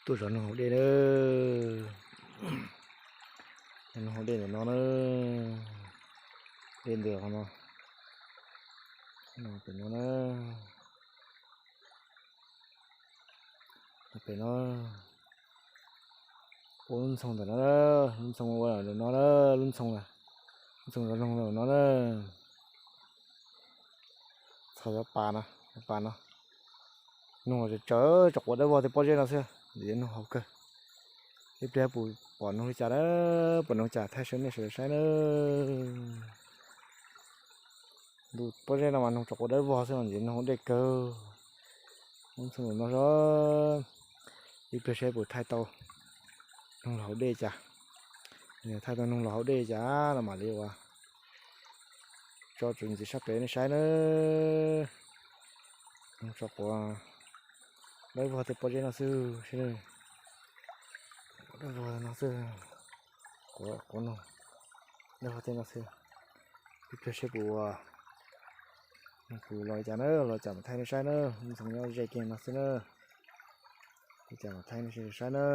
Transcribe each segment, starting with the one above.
Tuaj zov noog haus dej na. Zov noog haus dej ntawm no na. Dej ntws qhov no. Pem no na. Pem no. Ua lub ntxhoo ntawm no, lub ntxhoo ua ntawm no na, lub ntxhoo, lub ntxhoo zov noog ntawm no na. Txhos cov pas no, cov pas no. Noog tsawv tsawv tsom quav dawb vog tej pob zeb no xwb, ntxim noog haus kawg. Ib pliag puas pom noog li cas na, pom noog cas thaij rau nej sawv daws saib na. Ntu pob zeb no mas noog tsom quav dawb vog xwb, ntxim noog haus dej kawg. Lub ntxhoo ntawm no xwb. Ib pliag saib puas thaij tau noog los haus dej cas. Thaij tau noog los haus dej cas los mam li ua tso tswv ntxiv sab pem nej saib na. Noog tsom quav dawb vog tej pob zeb no xwb, dawb vog no xwb. Quav, quav noog dawb vog tej no xwb. Ib pliag saib puas, puas los cas na, los cas mam thaij nej saib na. Lub ntxhoo nyob ze kiag no xwb na. Los cas mam thaij nej saib na.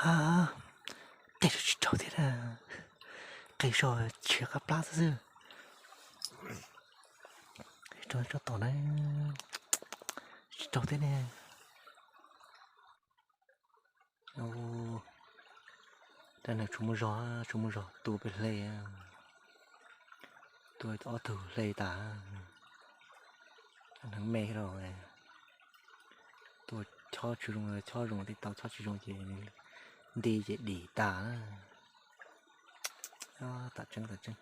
Tej zaum tsis raug thiab na. Qe zog tshiav qab plab xwb xwb. Raug tsob tom na. Tsis raug thiab ne. Rab hneev tsuas muaj zog, tsuas muaj zog tua peb hle. Tua ob tug hle tas. Rab hneev me los tua chob tsis zoo, chob zoo tej tau, chob tsis zoo ces nti ces dim tas. Tam tseeb, tam tseeb.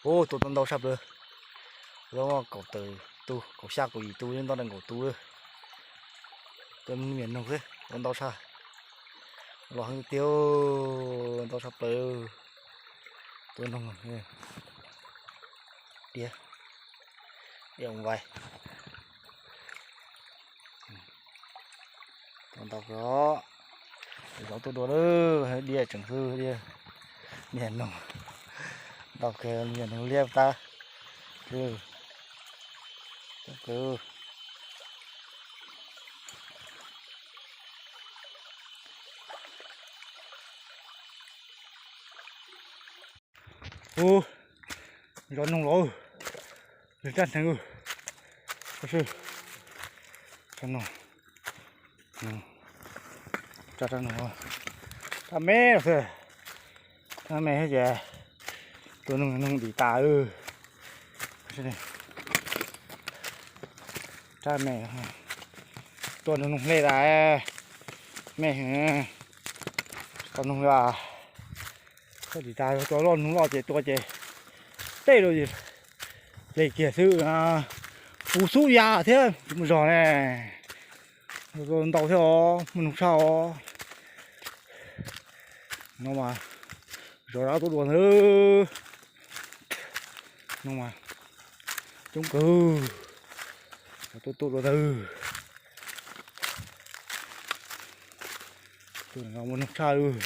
Ua, tua ntau tshaj plaws. Zaub kaum tawm tus, kaum xya kaum yim tus, ntau nees nkaum tus lawm. Tua me nyuam noog xwb tua ntau tshaj. Los heev tiag, ntau tshaj plaws. Tua noog, diav, diav vais. Tua ntau kawg os. Zaub tuaj dua lawm, diav tseem xwb, diav, me nyuam noog. Ntau kawg, me nyuam noog liab tag. Coob kawg. Ub, zov noog los, raj hneev. Raj noog, raj me los xwb, raj me thiab ces tua noog, noog dim tas. Raj me, tua noog, noog hle tas, me, tsis tau noog li. Dim tas, tua loj, noog loj ces tua ces tej rau hle kiag xwb. Puv xub ya thiab tsis muaj zog ne. Tua ntau thiab os, muaj noog tshaj os. No mas, zov zaub tuaj dua ntawd. No mas, coob kawg. Zov tuaj tuaj dua ntawd. Tus no muaj noog tshaj lawm.